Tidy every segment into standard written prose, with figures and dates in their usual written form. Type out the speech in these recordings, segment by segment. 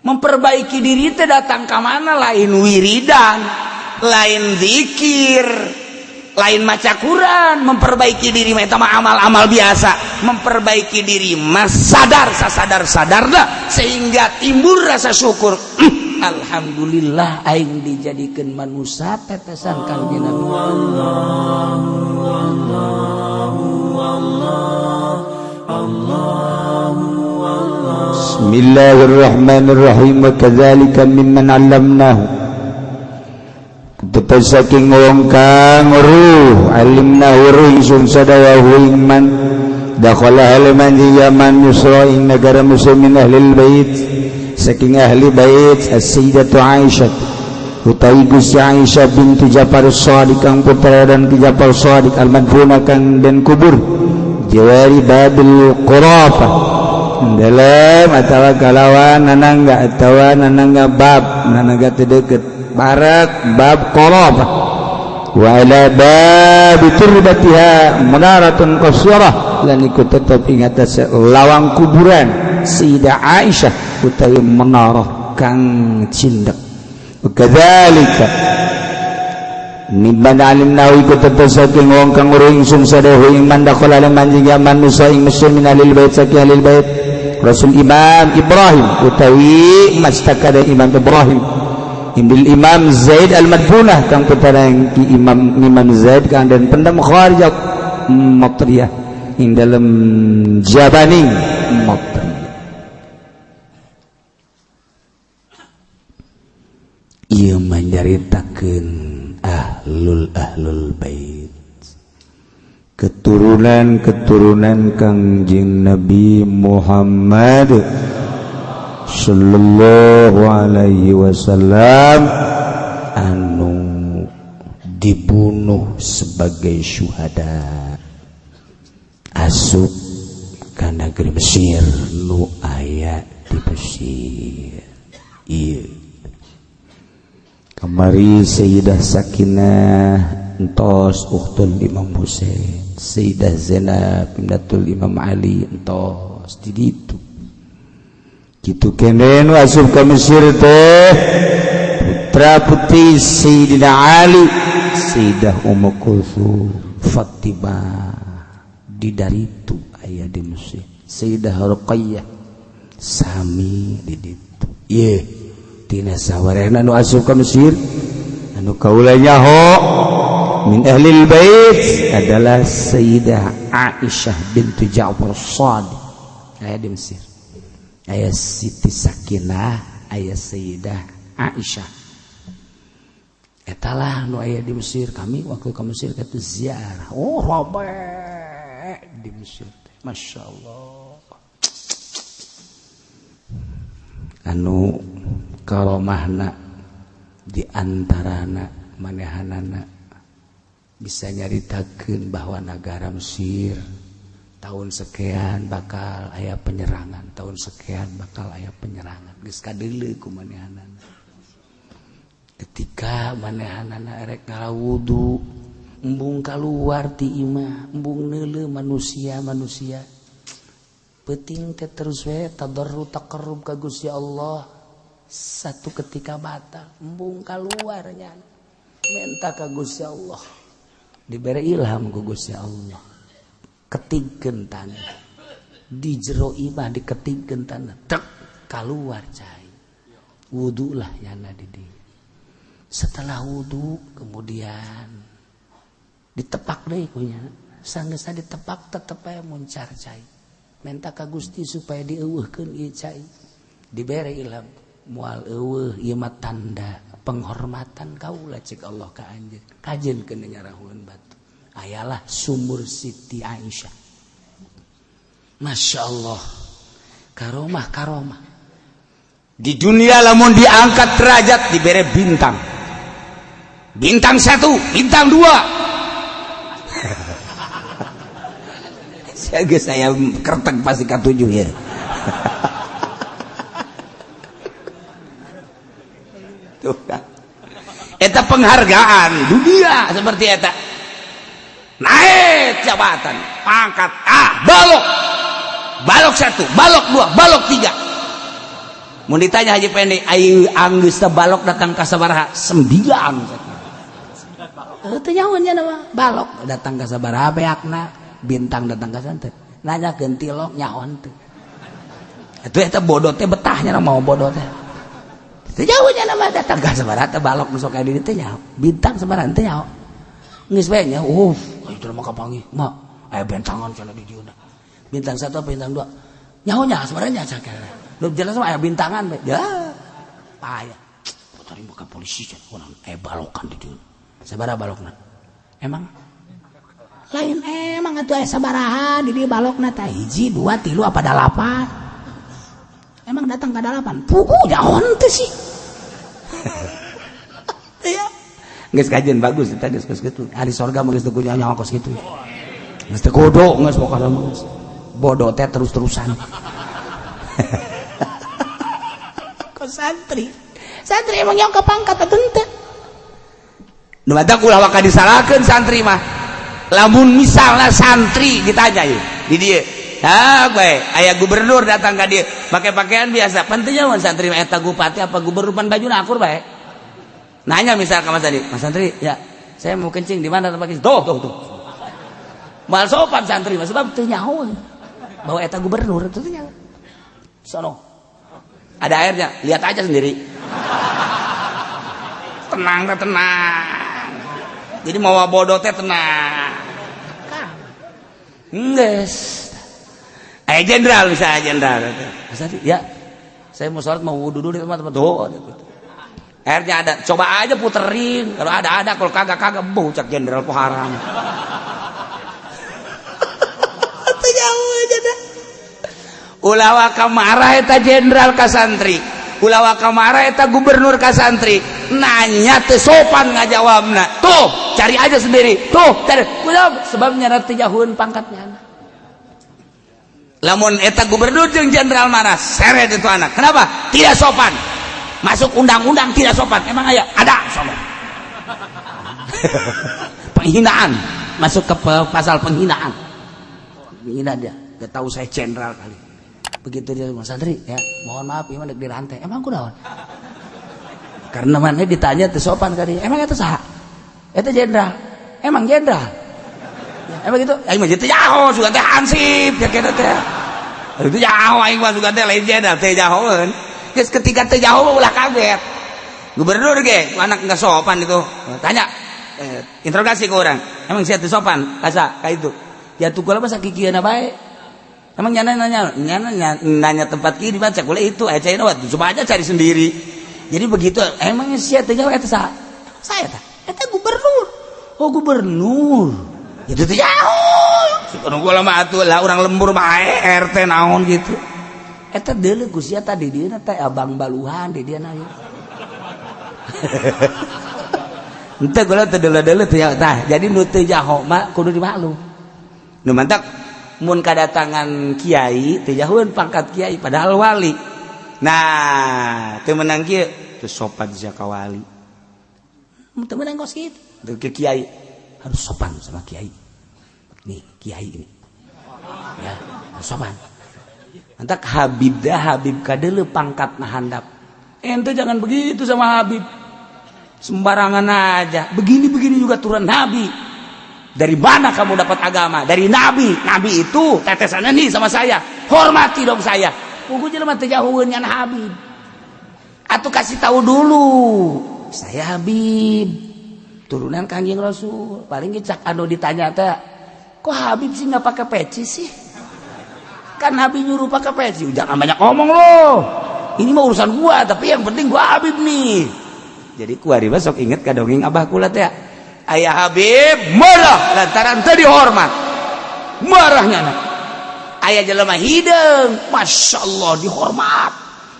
Memperbaiki diri teh datang ka mana? Lain wiridan, lain zikir, lain maca Quran. Memperbaiki diri mah eta mah amal-amal biasa. Memperbaiki diri mah sadar, sasadar sadarna, sehingga timbul rasa syukur. Alhamdulillah aing dijadikan manusia tetesan Kangjeng Nabi. Bismillahirrahmanirrahim. Wa kadzalika mimman 'allamnahu, tetep saking wong kang weruh, alimna weruh ingsun sadaya ing man dakhala halaman di Yaman Misra ing negara muslimin ahlil bait, saking ahli bait, as-sayyidatu Aisyah utawi Gusti Aisyah bintu Ja'far Shadiq kang putra dan ki Ja'far Shadiq, al-madfuna kang den kubur, jawari babil Qurafah dalam atawa kalawan nanangga atawa nanangga bab nanangga teu deket barat bab Qurafah, wa ala babi turbatiha munaratun qasirah, lan iku tetep ing atas lawang kuburan Sayyidah Aisyah utawi menara kang cindek. Kadzalika mimman alimna iku tetep saking wong kang weruh ingsun sadaya ing man dakhala lan manjing yaman Musa ing Mesir min ahlil bait, saking ahlil bait Rasul Imam Ibrahim utawi mastakada Imam Ibrahim Imbil Imam Zaid al-Madfunah kang putra ki Imam Imam Zaid kang den pendem kharij Matriyah ing dalem jabani Matriyah. Ieu manyaritakeun ahlul ahlul bait, keturunan-keturunan Kangjeng Nabi Muhammad sallallahu alaihi wasallam anu dibunuh sebagai syuhada asup ka negeri Mesir nu aya di Mesir. Ieu kamari Sayyidah Sakinah entos ukhtul Imam Husain, Sayyidah Zainab ibnatul Imam Ali entos di ditu. Kitu kene nu asup ka Mesir teh putra putri Sayyidina Ali, Sayyidah Ummu Kulsum, Fatimah di daritu aya di Mesir, Sayyidah Ruqayyah sami di ditu. Ieu tina sawarehna nu asup ka Mesir anu kaula nyaho min ahlil bait adalah Sayyidah Aisyah bintu Ja'far Shadiq aya di Mesir, aya Siti Sakinah, aya Sayyidah Aisyah. Etalah nu aya di Mesir. Kami waktu ke Mesir kata ziarah, oh rame di Mesir, Masya Allah. Anu karomahna di antarana manehanana bisa nyaritakeun bahwa negara Mesir tahun sekian bakal aya penyerangan, tahun sekian bakal aya penyerangan, geus kadeuleu ku manehanana. Ketika manehanana erek ngawudu, embung kaluar ti imah, embung neuleuh manusia-manusia peuting teh terus we tadarru taqarrub ka Gusti Allah. Satu ketika batal, embung kaluarnya minta ka Gusti Allah, dibere ilham ku Gusti Allah, ketigkeun tanah di jero imah, diketigkeun tanah tek kaluar cai, wudulah yana di dieu. Setelah wudu kemudian ditepak deui kunya, sanggeusna ditepak tetep aya muncar cai, minta ka Gusti supaya dieuweuhkeun ieu cai, dibere ilham, moal eueuh ieu mah tanda penghormatan kaula cek Allah ka anjeun, kajeun keun nyarahueun batu. Ayalah sumur Siti Aisyah. Masya Allah, karomah karomah di dunia. Lamun diangkat derajat dibere bintang, bintang 1, bintang 2. Saya kertek pasti K7 ya. Tuh kan. Eta penghargaan dunia seperti eta. Naik jabatan, pangkat A, balok. Balok 1, balok 2, balok 3. Mun ditanya Haji Pendi, ayo anggeus teh balok datang ka sabaraha? 9. Teu nyaho nya mah balok datang ka sabaraha beakna, bintang datang ka santet. Nanyakeun tilok nyaho teu. Atuh eta bodoh teh betahnya mau bodoh teh. Teu nyaho nya mah datang ka sabaraha teh balok nu sok aya di dieu teh nyaho. Bintang sabaraha teh nyaho. Geus bae nya, itu mah kapanggih, mah aya bentangan cenah di dieu. Bintang 1 apa bintang 2? Nyaho nya sebenarnya cakep. Lu jelas mah aya bintangan bae. Ya. Payah. Tadi buka polisi cenah urang aya balokan di dieu. Sabaraha balokna? Emang lain emang atuh aya sabaraha di dieu balokna tah 1 2 3 apa 8. Emang datang ka 8. Pugu nyaho teu sih. Iya. Geus kajian bagus eta geus kitu. Ari sorga mah geus teu kudu nyaho kos kitu. Geus teu kudu geus pokona mah geus. Bodoh teh terus-terusan. Kok santri? Santri emang yang kepangkat atau henteu? Nu matak ulah waka disalahkeun santri mah. Lamun misalnya santri ditanya ieu di dieu. Ha bae aya gubernur datang ka dieu make pakaian biasa. Pentingnya mun santri mah eta bupati apa gubernur pan bajuna akur bae. Nanya misal ka Mas Santri, Mas Santri, ya, saya mau kencing di mana tempat kencing? Tuh, tuh, tuh. Mal sopan santri mah sebab teu nyaho bahwa eta gubernur itu teu nyaho. Sono. Ada airnya, lihat aja sendiri. Tenang teh tenang. Jadi mau bodoh teh tenang. Geus. Jenderal misalnya jenderal. Mas Santri, ya, saya mau sholat mau wudu dulu di tempat-tempat. Tuh, airnya ada, coba aja puterin. Kalau ada ada, kalau kagak kagak, bocak jenderal po haram. Teu jauh aja dah. Ulah waka marah eta jenderal ka santri. Ulah waka marah eta gubernur ka santri. Nanya teu sopan ngajawabna. Tuh, cari aja sendiri. Tuh, cari. Ulah sebabnya teu jauheun pangkatnya. Lamun eta gubernur jeung jenderal marah, seret itu anak. Kenapa? Tidak sopan. Masuk undang-undang tidak sopan. Emang aya? Ada sopan. Penghinaan. Masuk ke pasal penghinaan. Menghina dia. Gak tahu saya jenderal kali. Begitu dia Mas Santri, ya, mohon maaf ieu mah dek dirantai. Emang kunaon? Karena mana ditanya teu sopan kali. Emang eta saha? Eta jenderal. Emang jenderal? Ya, emang gitu? Aing mah teu nyaho, sugan teh hansip ya kitu teh. Itu nyaho aing mah sugan teh lain jenderal teh nyahoeun. Geus ketika teu nyaho ulah kaget. Gubernur ge anak enggak sopan itu. Tanya, interogasi ke orang. Emang sia teu sopan? Kasa ka itu. Ya tuh kula mah sakikieuna bae. Emang nyana nanya, nyana nanya tempat kiri baca kula itu, cari coba aja cari sendiri. Jadi begitu, emang sia teu nyaho eta saha? Saya tah. Eta gubernur. Oh gubernur. Itu teu nyaho. Suka gua mah atuh lah urang lembur mah RT naon gitu. Eta deuleu ku sia tadi dieu teh abang baluhan di dieu na. Henteu kula teu deuleu-deuleu teu tah. Jadi nu teu nyaho mah kudu dimaklum. Nu mantak mun kadatangan kiai teu jauheun pangkat kiai padahal wali. Nah, teu meunang kieu teu sopan sia ka wali. Teu meunang kos kitu. Teu ke kiai harus sopan sama kiai. Nih, kiai ini. Ya, harus sopan. Mantak Habib dah Habib kadeuleu pangkatna handap. Ente jangan begitu sama Habib. Sembarangan aja. Begini-begini juga turun Nabi. Dari mana kamu dapat agama? Dari Nabi. Nabi itu tetesannya nih sama saya. Hormati dong saya. Pugu jelema teu jauheun ngan Habib. Atau kasih tahu dulu. Saya Habib. Turunan Kanjeng Rasul. Paling cak anu ditanya teh, kok Habib sih nggak pakai peci sih? Kan Nabi nyuruh pakai peci. Jangan banyak ngomong loh. Ini mah urusan gua, tapi yang penting gua Habib nih. Jadi kuari mah sok inget ka dongeng abah kula teh. Ayah Habib marah lantaran teu dihormat. Marahnya anak. Ayah jelema hideung, Masya Allah dihormat.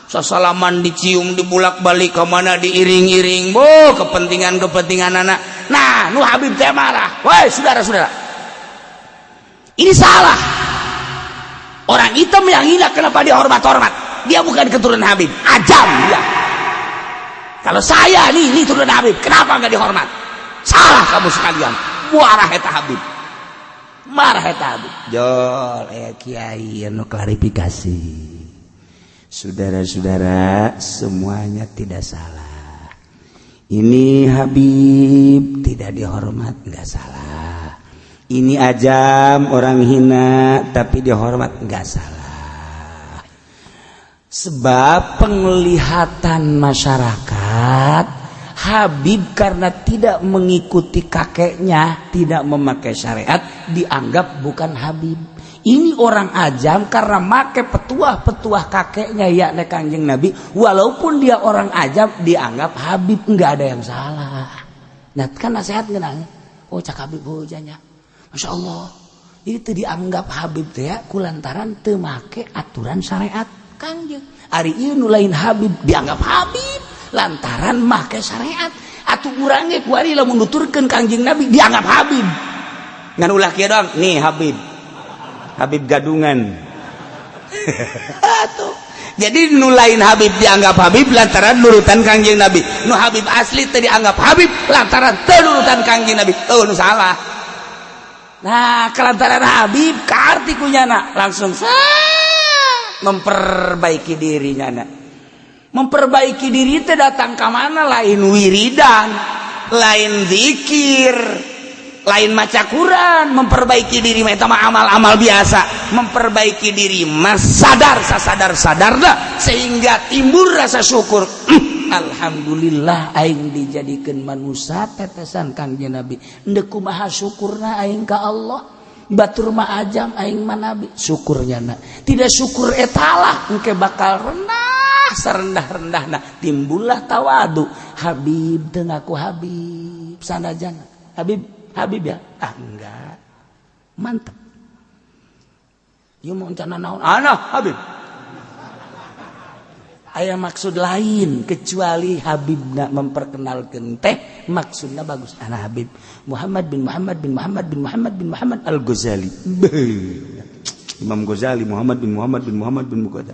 Sasalaman dicium dibulak-balik ke mana diiring-iring. Boh, kepentingan-kepentingan anak. Nah, nu Habib teh marah. Woi, saudara-saudara. Ini salah. Orang hitam yang hina kenapa dihormat-hormat? Dia bukan keturunan Habib, ajam dia. Kalau saya nih, ini turunan Habib, kenapa nggak dihormat? Salah kamu sekalian. Marah eta Habib. Marah eta Habib. Jol, kiai anu klarifikasi. Saudara-saudara, semuanya tidak salah. Ini Habib tidak dihormat, nggak salah. Ini ajam orang hina tapi dihormat, nggak salah. Sebab penglihatan masyarakat Habib karena tidak mengikuti kakeknya, tidak memakai syariat, dianggap bukan Habib. Ini orang ajam karena make petuah-petuah kakeknya, yakni Kanjeng Nabi, walaupun dia orang ajam dianggap Habib, nggak ada yang salah. Nah, kan nasihat ngenang. Oh, cak Habib hojanya. Masya Allah. Itu dianggap Habib teh ya, kulantaran teu make aturan syariat Kanjeng. Ari ieu nu lain Habib dianggap Habib lantaran make syariat. Atuh urang ge kuari lamun nuturkeun Kanjeng Nabi dianggap Habib. Ngan ulah kieu doang, nih Habib. Habib gadungan. Atuh. Jadi nu lain Habib dianggap Habib lantaran nurutan Kanjeng Nabi. Nu Habib asli teu dianggap Habib lantaran teu nurutan Kanjeng Nabi. Oh, nu salah. Nah, kelantaran Habib kaarti kunyana langsung memperbaiki dirinya na. Memperbaiki diri teh datang ke mana, lain wiridan, lain zikir, lain maca Quran. Memperbaiki diri mah eta mah amal-amal biasa. Memperbaiki diri mah sadar, sasadar sadarna sehingga timbul rasa syukur. Alhamdulillah aing dijadikan manusia tetesan Kangjeng Nabi. Ndek kumaha syukurna aing ka Allah? Batur mah ajam, aing mah nabi. Syukurnya na tidak syukur etalah engke bakal rendah serendah-rendahna. Timbullah tawadu. Habib teu ngaku Habib sanajan Habib. Habib ya, ah, enggak, mantap. Ieu mau rencana naon? Ana Habib. Aya maksud lain kecuali Habib nak memperkenalkan teh maksudnya bagus. Anak Habib Muhammad bin Muhammad bin Muhammad bin Muhammad bin Muhammad Al Ghazali, Imam Ghazali Muhammad bin Muhammad bin Muhammad bin Muhammad.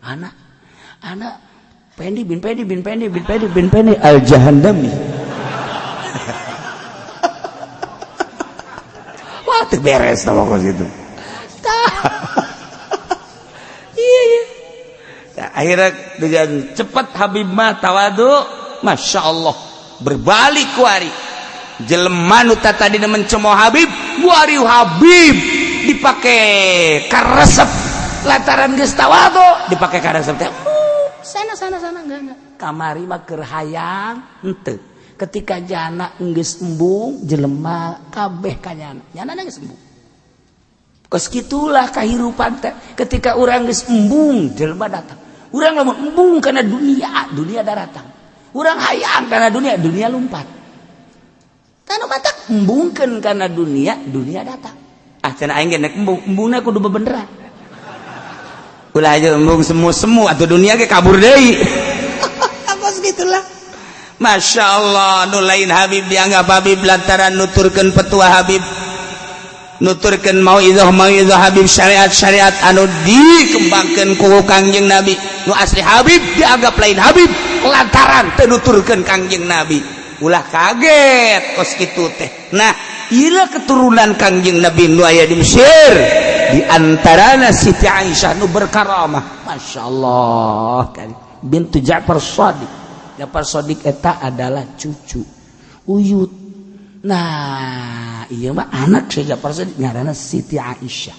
Anak anak Pendi bin Pendi bin Pendi bin Pendi bin Pendi Al Jahandami. Wah, teu beres tah pokok itu. Iya. Nah, akhirnya dengan cepat Habib mah tawadu, masya Allah, berbalik kuari. Jelema nu tadi mencemooh Habib, kuari Habib dipakai karesep lantaran geus tawadu, dipakai karesep teh. Sana sana sana, enggak enggak. Kamari mah keur hayang henteu. Ketika jana geus embung, jelema kabeh ka nyana. Nyana geus embung. Kos kitulah kehidupan teh. Ketika urang geus embung, jelema datang. Urang lamun embung karena dunia, dunia datang. Urang hayang karena dunia, dunia lompat. Tanu matak embungkeun karena dunia, dunia datang. Ah, cenah aing ge nek embung, embungna kudu bebeneran. Ulah aja embung semu-semu atau dunia ge kabur deui. Kos gitulah. Masya Allah, nu lain Habib dianggap Habib lantaran nuturkeun petua Habib, nuturkeun mauidhah mauidhah Habib, syariat syariat anu dikembangkeun ku Kangjeng Nabi. Nu asli Habib dianggap lain Habib lantaran teu nuturkeun Kangjeng Nabi. Ulah kaget kos kitu teh. Nah, ieu keturunan Kangjeng Nabi nu aya di Mesir, di antarana Siti Aisyah nu berkaramah, Masya Allah kan, bintu Ja'far Shadiq. Ja'far Shadiq eta adalah cucu uyut. Nah, iya mah anak Syekh Ja'far Shadiq ngaranna Siti Aisyah.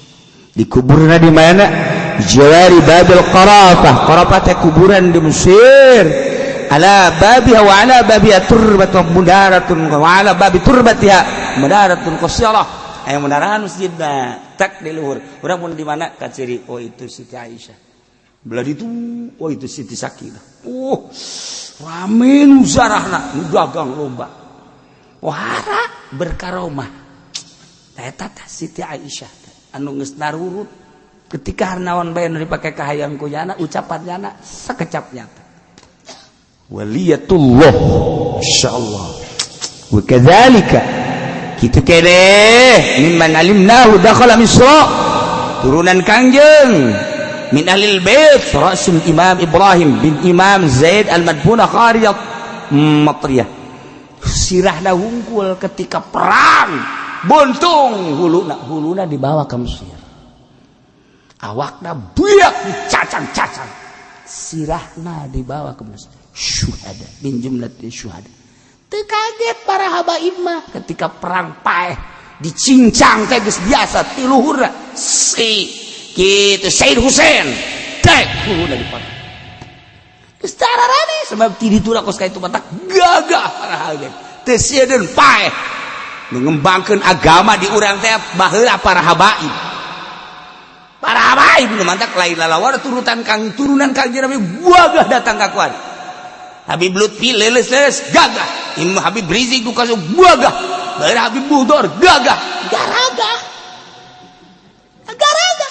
Dikuburna di mana? Jawari Babil Qarafah. Qarafah teh kuburan di Mesir. Ala babiha wa ala babiha turbatun mudaratun wa ala babi turbatiha mudaratun qasirah. Aya munarahan masjidna tak di luhur. Urang mun di mana kaciri, oh itu Siti Aisyah. Belah itu, oh itu Siti Sakinah. Oh, rame nu zarahna, nu dagang lomba. Wahara berkaromah. Eta teh Siti Aisyah anu geus narurut ketika naon bae nu dipake kahayang ku nyana, ucapan nyana sakecap nyata. Waliyatullah, insyaallah. Wa kadzalika kitu keneh mimman alimnahu dakhala Misra, turunan Kangjeng min ahlil bait rasul Imam Ibrahim bin Imam Zaid al-Madfuna khariyat Matriyah. Sirahna hungkul ketika perang buntung huluna, huluna dibawa ke Mesir, awakna buyak dicacang-cacang. Sirahna dibawa ke masjid. Syuhada min jumlatil syuhada. Teu kaget para habaib mah ketika perang paeh dicincang teh geus biasa ti luhurna si kitu Said Husain teh luhurna dipotong. Geus tararane sebab ti ditu kos ka itu matak gagah para habaib. Teu sieun paeh mengembangkan agama di urang teh baheula para habaib. Para habaib nu mantak lain lalawar turutan kang turunan Kangjeng Nabi gagah datang ka kuari. Habib Lutfi leles-leles gagah. Imam Habib Rizik du kasu gagah. Baheula Habib Muhdor gagah. Garaga. Garaga.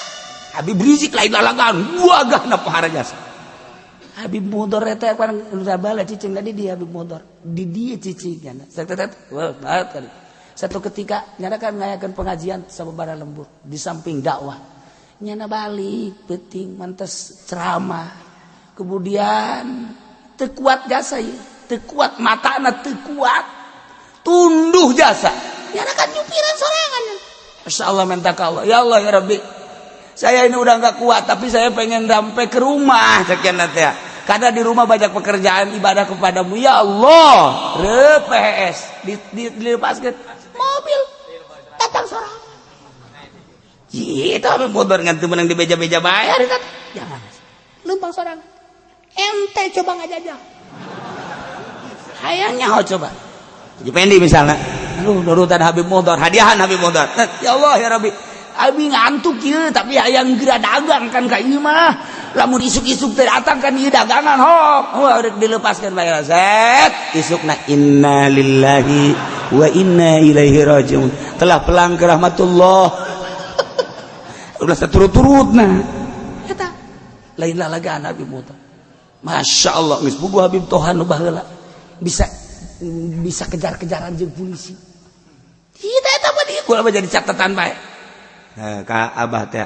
Habib Rizik lain lalagan gagah na pahara jasa. Habib Muhdor eta kan udah bala cicing tadi di Habib Muhdor. Di dia cicing Satu ketika nyana kan ngayakeun pengajian sababaraha lembur di samping dakwah. Nyana balik penting mantes ceramah. Kemudian teu kuat jasa ya, teu kuat matana teu kuat. Tunduh jasa. Nyana kan nyupiran sorangan. Masya Allah minta ke Allah. Ya Allah ya Rabbi. Saya ini udah nggak kuat tapi saya pengen sampai ke rumah sekian nanti ya. Karena di rumah banyak pekerjaan ibadah kepadamu ya Allah. RPS dilepaskan mobil datang sorangan. Itu apa motor ngantu menang di beja-beja bayar jangan. Lumpang sorangan. Ente coba ngajajah. Hayangnya oh coba. Jependi misalnya. Aduh nurutan Habib Muhdor, hadiahan Habib Muhdor. Ya Allah ya Rabbi. Abi ngantuk ieu tapi hayang geura dagang kan ka ieu mah. Lamun isuk-isuk teh datang kan ieu dagangan hok. Wah rek dilepaskan bayar set. Isukna inna lillahi wa inna ilaihi rajiun. Telah pulang ke rahmatullah. Udah seturut-turut nah. Eta lain lalagaan Habib Muhdor. Masya Allah geus bugu Habib Tohan nu baheula bisa bisa kejar-kejaran jeung polisi. Kita eta mah dieu kula jadi catatan bae. Ka Abah teh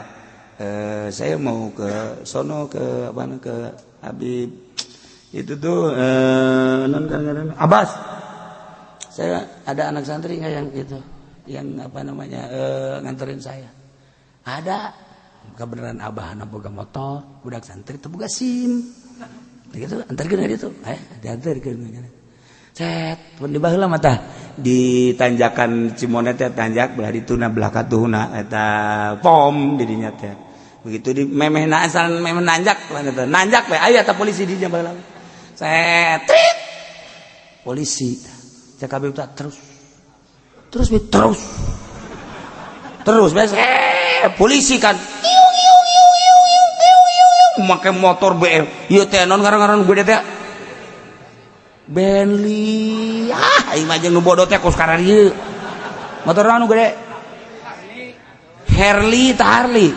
saya mau ke sono ke apa ke Habib itu tuh non kan Abbas. Saya ada anak santri nggak yang itu yang apa namanya nganterin saya. Ada kebenaran Abah anak boga motor, budak santri teu boga SIM. Gitu antarkeun ka ditu. Diantarkeun. Cet, pun di baheula mah tah di tanjakan Cimonet teh tanjak belah dituna belah katuhna eta pom di dinya teh. Begitu di memeh asal memeh nanjak lah eta. Nanjak we aya tah polisi di dinya baheula. Set, trit. Polisi. Cek Habib tah terus. Terus we terus. Terus beres polisi kan. Make motor BM. Ieu teh non ngaran-ngaran gede teh. Bentley. Ah, aing mah jeung nu bodoh teh kos karar ieu. Motor anu gede? Harley tah Harley.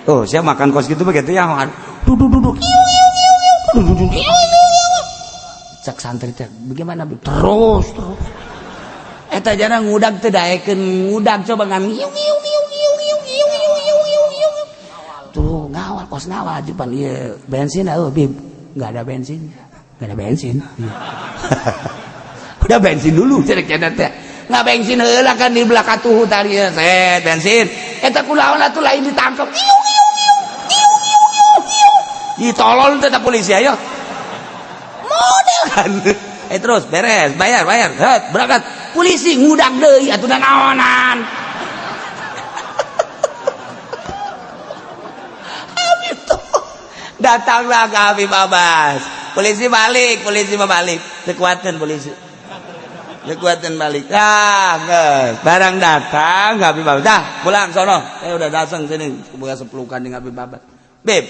Oh, saya makan kos gitu begitu ya. Duduk duduk. Duduk duduk. Cak santri teh, bagaimana? Terus terus. Eta jana ngudag teh daekeun ngudag coba ngan iu iu iu iu iu iu iu iu iu iu. Tuh ngawal kos ngawal jupan ieu bensin eueuh Bib. Enggak ada bensin. Enggak ada bensin. Udah bensin dulu cerek cenah teh. Nggak bensin heula kan di belakang tuh tadi set bensin. Eta kulaon atuh lain ditangkep. Iu iu iu iu iu iu iu. Ih tolol teh polisi ayo. Model kan. Terus beres, bayar, bayar. Het, berangkat. Polisi ngudak deui atuh da naonan. Habib tuh. Datanglah ke Habib Abbas. Polisi balik, polisi mah balik. Kekuatan polisi. Kekuatan balik. Ah, geus. Barang datang Habib Abbas. Dah, pulang sono. Saya udah datang sini buka sepelukan dengan Habib Abbas. Bib,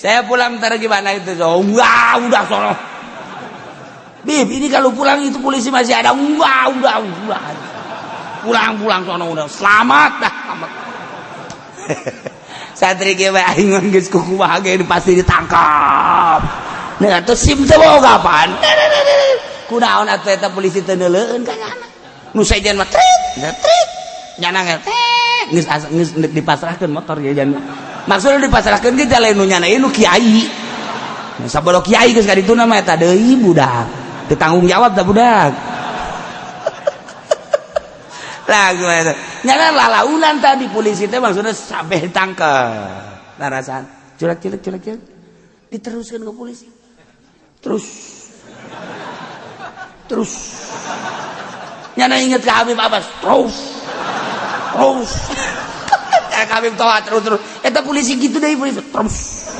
saya pulang ntar gimana itu? So, wah, udah sono. Bib, ini kalau pulang itu polisi masih ada. Wah, udah, udah. Pulang, pulang sono udah. Selamat dah, selamat. Santri ge aing geus kumaha ge pasti ditangkap. Nah, atuh SIM teh boga apaan? Kunaon atuh eta polisi teu neuleueun ka nyana. Nu sejen mah trit, trit. Nyana ge teh geus geus dipasrahkeun motor ya jan. Maksudna dipasrahkeun ge lain nu nyana ieu nu kiai. Sabodo kiai geus ka dituna mah eta deui budak. Teu tanggung jawab tah budak. Lah gimana? Nyana lalaunan tadi polisi teh maksudnya sampai ditangkep. Nah rasaan culek culek culek culek. Diteruskan ke polisi. Terus terus. Nyana inget ke Habib Abbas, terus terus. Kayak Habib Toha terus terus. Eta polisi gitu deh, polisi terus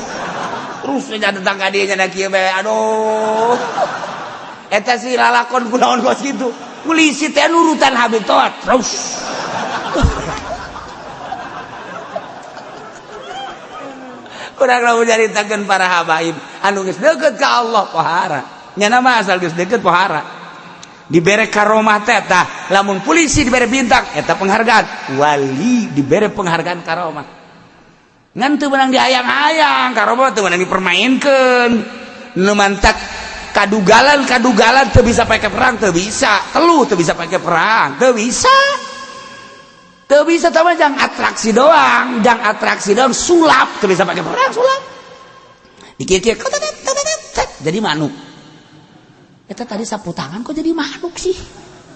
terus nya datang ka dieu, nya kieu bae. Aduh. Eta si lalakon kunaon kos kitu. Polisi teh nurutan Habib Toha terus. Kurang lamun nyaritakeun para habaib anu geus deukeut ka Allah pohara. Nya mah asal geus deukeut pohara. Dibere karomah teh tah, lamun polisi dibere bintang eta penghargaan, wali dibere penghargaan karomah. Ngan teu meunang diayang-ayang, karomah teu meunang dipermainkeun. Nu mantak kadugalan-kadugalan teu bisa pakai perang, teu bisa. Telu teu bisa pakai perang, teu bisa. Teu bisa tama jang atraksi doang, jang atraksi doang, sulap teu bisa pakai perang, sulap. Dikieu-kieu jadi manuk. Eta tadi sapu tangan kok jadi manuk sih?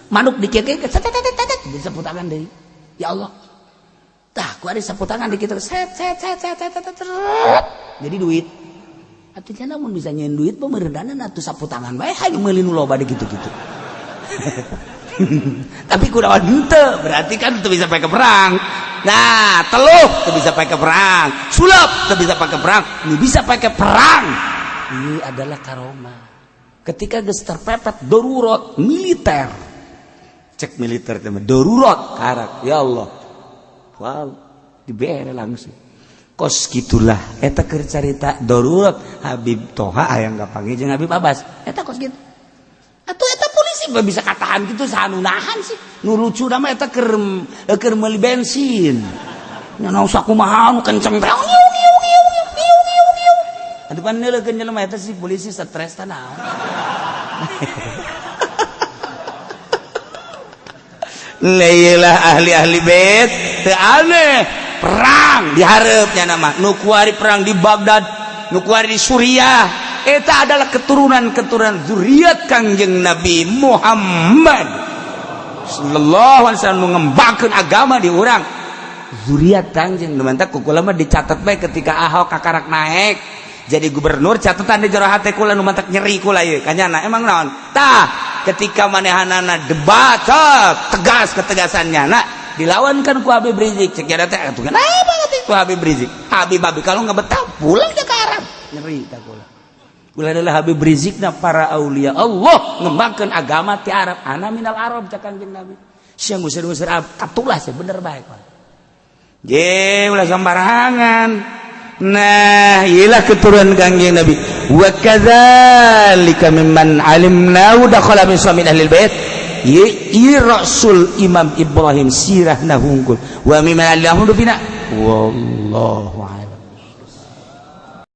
Manuk dikieu-kieu jadi sapu tangan deui. Ya Allah. Tah, ku ada sapu tangan dikieu set set set set set set. Jadi duit. Atuh nya mun bisa nyeun duit pemerendanan atuh sapu tangan bae hayu meuli nu loba di gitu-gitu. Tapi kunaon henteu, berarti kan teu bisa pakai perang. Nah, teluh teu bisa pakai perang, sulap teu bisa pakai perang, nu bisa pakai perang. Ini adalah karomah. Ketika geus terpepet darurat militer, cek militer teh darurat karak, ya Allah, wow, dibere langsung. Kos gitulah eta keur carita darurat Habib Toha hayang kapanggih jeung Habib Abbas, eta kos gitu. Atuh eta polisi mah bisa katahan gitu, saha nu nahan sih? Nu lucu mah eta keur meuli bensin. Nya naon sakumaha nu kenceng teh. Atuh pan neuleukeun jelema eta si polisi stres tah naon. Leilah ahli-ahli bait teu aneh perang diharapnya nama nu kuari perang di Baghdad, nu kuari di Suriah, eta adalah keturunan-keturunan zuriat Kangjeng Nabi Muhammad sallallahu alaihi wasallam mengembangkan agama di urang zuriat Kangjeng. Nu mantak ku kula mah dicatat bae ketika Ahok kakarak naik jadi gubernur, catatan di jero hate kula nu mantak nyeri kula ieu kanyana emang naon tah ketika manehanana debat tegas ketegasannya nah dilawankan ku Habib Rizik, cek teh atuh kenapa ku Habib Rizik, Habib Habib kalau nggak betah pulang ke Arab, nyeri tak kula. Kula adalah Habib Rizik na para aulia Allah ngembangkan agama ti Arab, ana minal Arab cak Kangjeng Nabi, siang ngusir-ngusir Arab katulah sih bener baik je ulah sembarangan. Nah, iyalah keturunan Kangjeng Nabi. Wa kadzalika mimman alimna dakhala min suami ahli bait. Ye Rasul Imam Ibrahim sirahna hungkul. Wa mimman alimna bina. Wallahu a'lam.